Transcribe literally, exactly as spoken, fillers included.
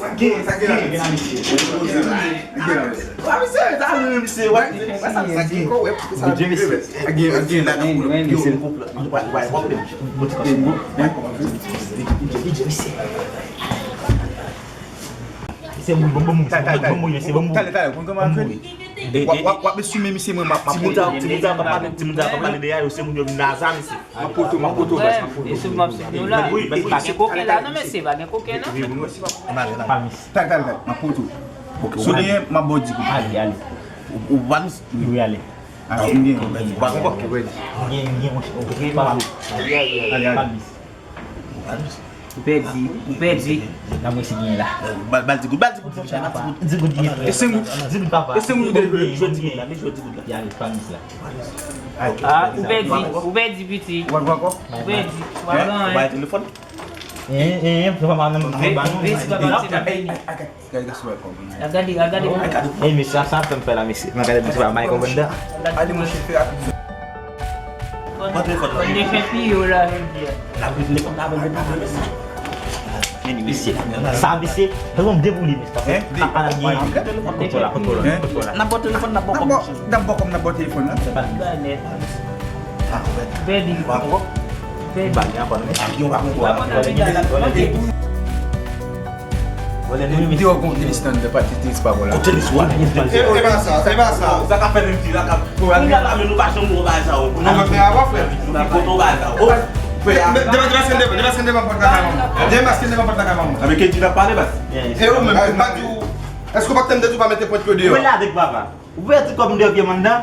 Sa gen, sa gen la, mesye. Wa, mesye, sa gen, mesye. Wa, sa gen. Sa gen, sa gen. Mesye, mesye. Mesye, bon, bon, bon, bon, bon, bon, mesye. Se moun, bon, bon, bon, se moun, bon, bon, se moun. Talè, talè, konn kòman ap jwe. W ap, w ap, w ap esime misye, mwen, m ap, m ap. Timoun sa, timoun sa k ap pale, timoun sa k ap pale de a yo, se moun yo naza, mesye. M ap poto, m ap poto, baz, m ap poto. E sou m ap swiv nou la. Wi, wi, pa gen koken la, non, mesye, pa gen koken, non. Talè, talè, talè, m ap poto. Si w genyen, m ap ba w di kout. Ale, ale. Ou, ou pa miss? Wi, ale. Ah, m gen. Ou pa konprann? Ou gen, ou gen, ou gen, pa miss. Ale, ale. Pa miss. Ou pèdi, ou pèdi. Nan mwen si gen la. Bal, bal di goud, bal di goud, di goud, di goud. E senk goud. Di goud, papa. E senk goud de jwe di goud la, men jwe di goud la. Yale, pa miss la. Ah, ou pèdi, ou pèdi, piti. Ou pèdi, ou pa gen anyen. Ou bay telefòn? Eh, eh, eh, papa, nan, nan, nan, nan. Gade, gade, gade. Ey, mesye, sa, sa ap fè m fè la, mesye. Mwen gade, mesye, pa may konprann dan. Gade, mesye, fè rapid. Pran telefòn nan. Mwen defen pi yo la, jodi a. N ap pran telefòn nan, pran telefòn nan, mesye. Meni, mesye. Sa, mesye, fè yon de pou li, mesye. Hein? N ap pale ak li. Pran telefòn, pran telefòn. N ap pran telefòn, n ap pran telefòn. N ap pran telefòn, n ap pran telefòn, nan. Pèdi. Pèdi. Ba li ankò, non, mesye. Yo pa konprann. Vòlè nou, mesye. Yo gon tenis nan de pati tenis pa vòlè. Tenis wa. E, e pa sa, e pa sa. Sa ka fè menm ti la ka. Pou la la men nou pa janm wè bagay sa yo. An fè a pa fè. Kote bagay sa yo. Fè a. Depaske devan, depaske devan pòt la ka manman. Depaske devan pòt la ka manman. Avèk ki di la pale bas. E ou menm, pa di ou. Èske ou pa t tande di ou pa mete pwent yo deyò? Ou pèdi kòb m de pye m anndan.